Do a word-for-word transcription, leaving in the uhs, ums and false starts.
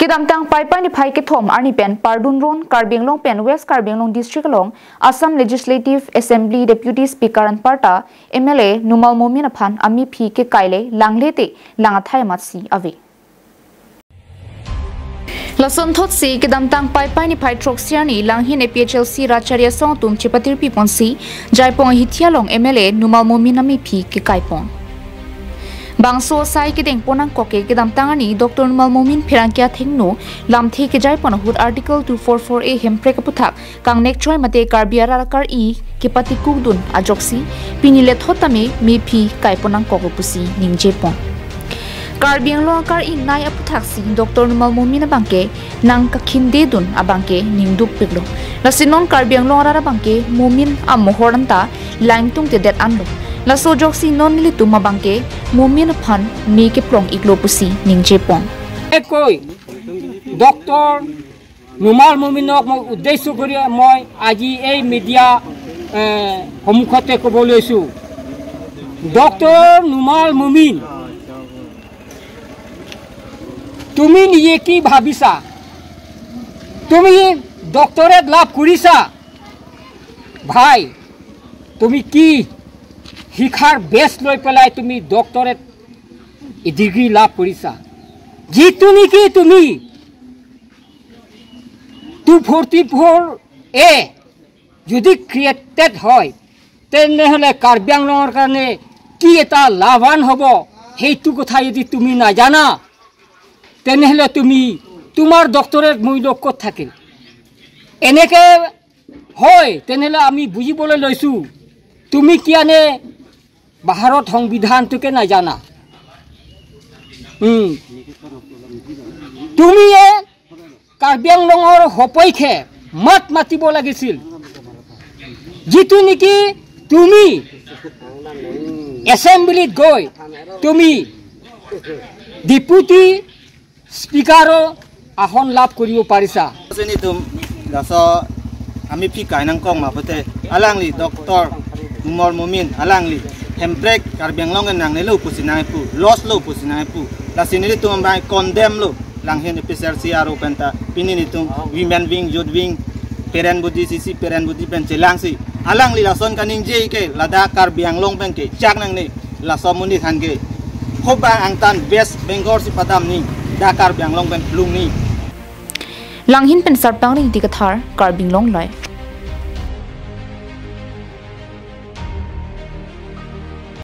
Kedamtang Paipai niphai kethom arni pen pardun ron Karbi Anglong pen West Karbi Anglong District along Assam Legislative Assembly Deputy Speaker anparta M L A Numal Momin aphan amephi kekai le langle te lang athai amatsi ave. Lason thotsi kedamtang Paipai niphai throksi arni Langhin A P H L C Rachari asong atum chepatirpi ponsi Jaipong ahithi along M L A Numal Momin amephi kekai pon. Bangso asai kedeng pon angkok ke kedamtang arni Doctor Numal Momin pherangke athengno lamthe kejai pon ahut Article two four four A hemprek aputhak kangnek choi mate Karbi arat akari kepatikuk dun ajoksi pini lethot tame mephi kai pon angkok pusi ningje pon. Karbi Anglong akari nai aputhak si Doctor Numal Momin abangke nangkakhinde dun abangke ningduk piklo. Lasi non Karbi Anglong arat abangke Momin amohor anta langtung tedet anlo. Laso ajoksi non nelitum abangke Momin aphan me keplong iklo pusi ningje pon. Ekoi Doctor Numal মমিনক মই উদ্দেশ্য কৰি মই আজি এই মিডিয়া, এ, সন্মুখতে ক'ব লৈছোঁ। ডক্টৰ নুমাল মমিন, তুমি নিজে কি ভাবিছা? তুমি ডক্টৰেট লাভ কৰিছা? ভাই, তুমি কি শিক্ষাৰ বেছ লৈ পেলাই তুমি ডক্টৰেট ডিগ্ৰী লাভ কৰিছা? যিটো নেকি তুমি টু ফৰ্টি ফ'ৰ এ যদি ক্ৰিয়েটেড হয়, তেনেহ'লে কাৰ্বি আংলঙৰ কাৰণে কি এটা লাভৱান হ'ব, সেইটো কথা যদি তুমি নাজানা, তেনেহ'লে তুমি, তোমাৰ ডক্টৰেট মূল্য ক'ত থাকিল? এনেকে হয়, তেনেহ'লে আমি বুজিবলৈ লৈছোঁ, তুমি কিয়ানে ভাৰত সংবিধানটোকে নাজানা? উম। তুমিয়ে কাৰ্বি আংলঙৰ সপক্ষে মাত মাতিব লাগিছিল। যিটো নেকি তুমি এছেম্বলিত গৈ তুমি ডেপুটি স্পিকাৰৰ আসন লাভ কৰিব পাৰিছা। Sini tum, laso amephi kai nangkok ma pute, alangli Doctor Numal Momin, alangli hemprek Karbi Anglong ke nangnelo pusi nangpu, loss lo pusi nangpu. Lasi nelitum ambai condemn lo, Langhin A P H L C aro penta, pini nelitum women wing, youth wing, parent body, C C parent body pen chelangsi. Alangli lason kaningje ke, ladak Karbi Anglong pen kechak nangne, laso amonit aphan ke. Hoba angtan West Bengal si padamni, dak Karbi Anglong pen plungni. Langhin pen Sarpang Ringti Kathar, Karbi Anglong Live.